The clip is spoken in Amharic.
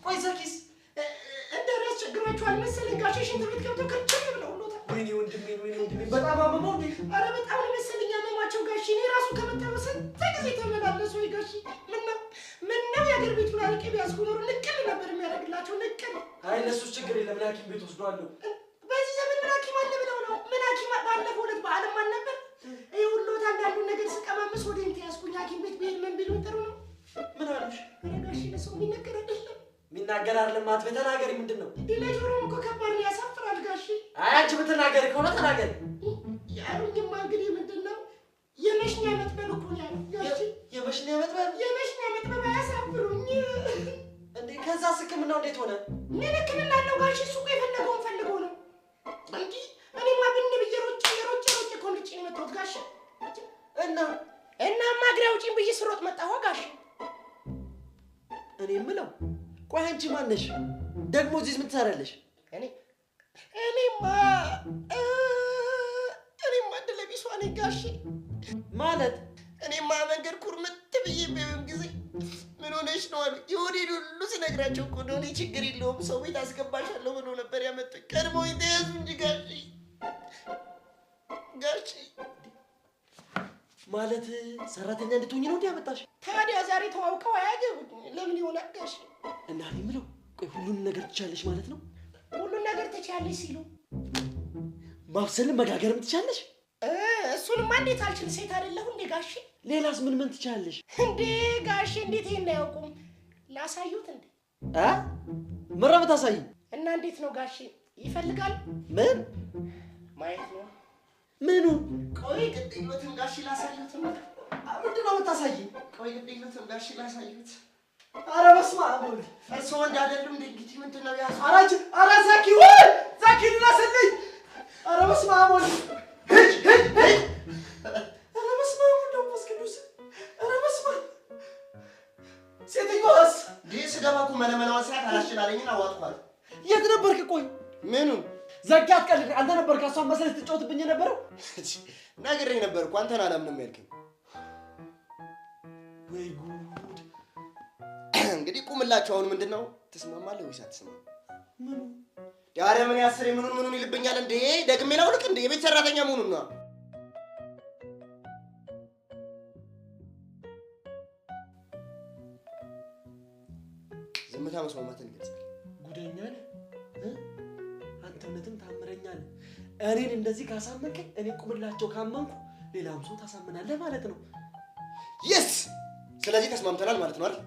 ቆይ ዘኪስ እንደው ያስቸግሯቸዋል መሰለኝ ጋሼ፣ ሽንት ቤት ገብተው ክርችም ብለውሎታል። ወይኔ ወንድሜ፣ ወይኔ ወንድሜ፣ በጣም አመመው እንዴ? ኧረ በጣም ነው መሰለኝ ያመማቸው ጋሼ። እኔ ራሱ ከመጣሁ ስንት ጊዜ ተመላለሱ። ወይ ጋሼ፣ ምነው ምነው የአገር ቤቱን አርቄ ቢያዝኩ ኖሮ ንቅል ነበር የሚያደርግላቸው ንቅል። አይ ለእሱስ ችግር የለም፣ እኔ ሐኪም ቤት ወስደዋለሁ። በዚህ ዘመን ምን ሐኪም አለ ብለው ነው? ምን ሐኪም ባለፈው ዕለት በዓልም አልነበር? ይሄ ሁሉ አንዳንዱን ነገር ስቀማምስ ወዴን ተያዝኩኝ። ሐኪም ቤት ብሄድ ምን ቢሉኝ ጥሩ ነው? ምን አሉሽ? ኧረ ጋሼ ለሰው የሚነገር አይደለም። የሚናገር አይደለም አትበይ፣ ተናገሪ። ምንድን ነው? እንዴ ለጆሮም እኮ ከባድ ነው፣ ያሳፍራል ጋሼ። አይ አንቺ ብትናገሪ ከሆነ ተናገሪ። ያሉኝማ እንግዲህ ምንድን ነው የመሽኛ መጥበብ እኮ ነው ያሉኝ ጋሼ። የመሽኛ መጥበብ? የመሽኛ መጥበብ አያሳፍሩኝ እንዴ። ከዛስ ሕክምናው እንዴት ሆነ? ምን ሕክምና አለው ጋሼ? እሱ እኮ የፈለገውን ፈልጎ ነው እንጂ እኔማ ብን ብዬ ሮጬ ሮጬ ሮጬ እኮ ልጬ ነው የመጣሁት ጋሼ። እና እናማ እግሬ አውጪኝ ብዬ ስሮጥ መጣሁ ጋሼ። እኔ የምለው ቆይ አንቺ ማን ነሽ? ደግሞ እዚህ ምን ትሰሪያለሽ? እኔማ እኔማ እድለ ቢሷ ነኝ ጋሼ። ማለት? እኔማ መንገድ ኩርምት ብዬ በይም ጊዜ ምን ሆነሽ ነው አሉኝ። የሆዴን ሁሉ ስነግራቸው እኮ ነው እኔ ችግር የለውም ሰው ቤት አስገባሻለሁ ብሎ ነበር ያመጡኝ። ቀድሞ የተያዙ እንጂ ጋሼ። ጋሼ ማለት ሰራተኛ እንድትሆኚ ነው እንዴ ያመጣሽ? ታዲያ ዛሬ ተዋውቀው አያገቡኝ ለምን ይሆናል ጋሼ? እና እኔ የምለው ቆይ ሁሉን ነገር ትችያለሽ ማለት ነው? ሁሉን ነገር ትችያለሽ ሲሉ ማብሰልም መጋገርም ትችያለሽ? እሱንማ እንዴት አልችል፣ ሴት አይደለሁ እንዴ ጋሼ? ሌላስ ምን ምን ትችያለሽ? እንዴ ጋሼ እንዴት ይሄን አያውቁም? ላሳዩት እንዴ? እ? ምን ነው የምታሳይኝ? እና እንዴት ነው ጋሼ ይፈልጋል? ምን ማየት ነው? ምኑ? ቆይ ግድ የለዎትም ጋሼ ላሳዩት ነው። ምንድን ነው የምታሳይኝ? ቆይ ግድ የለዎትም ጋሼ ላሳዩት። ኧረ በስመ አብ ወልድ። እርስዎ ወንድ አይደሉም እንዴ? እንግዲህ ምንድን ነው ያዙ? ኧረ አንቺ፣ ኧረ ዛኪ ወይ ዛኪ ድረስልኝ! ኧረ በስመ አብ ወልድ። ሂጅ ሂጅ ሂጅ። ኧረ በስመ አብ ወልድ ወመንፈስ ቅዱስ። ኧረ በስመ አብ። ሴትዮዋስ? እንዴ ስገባ እኮ መለመላዋን ሳያት አላስችላለኝና አዋጥኳት። የት ነበርክ? ቆይ ምኑን? ዘኪ አትቀልድ። አንተ ነበርክ እሷን መሰለህ ስትጫወትብኝ የነበረው? ነግሬህ ነበር እኮ አንተን አላምንም ያልከኝ። ወይ ጉድ! እንግዲህ ቁምላቸው። አሁን ምንድን ነው ትስማማለህ ወይስ አትስማማም? ምኑ? ኧረ ምን ያስሬ ምኑን ምኑን ይልብኛል እንዴ? ደግሜ ላውልቅ እንዴ? የቤት ሰራተኛ መሆኑን ነው። ዝምታ መስማማትን ይገልጻል። ጉደኛ ነህ እ? አንተ እውነትም ታምረኛ ነህ። እኔን እንደዚህ ካሳመንከኝ እኔ ቁምላቸው ካመንኩ ሌላም ሰው ታሳምናለህ ማለት ነው። የስ! ስለዚህ ተስማምተናል ማለት ነው አይደል?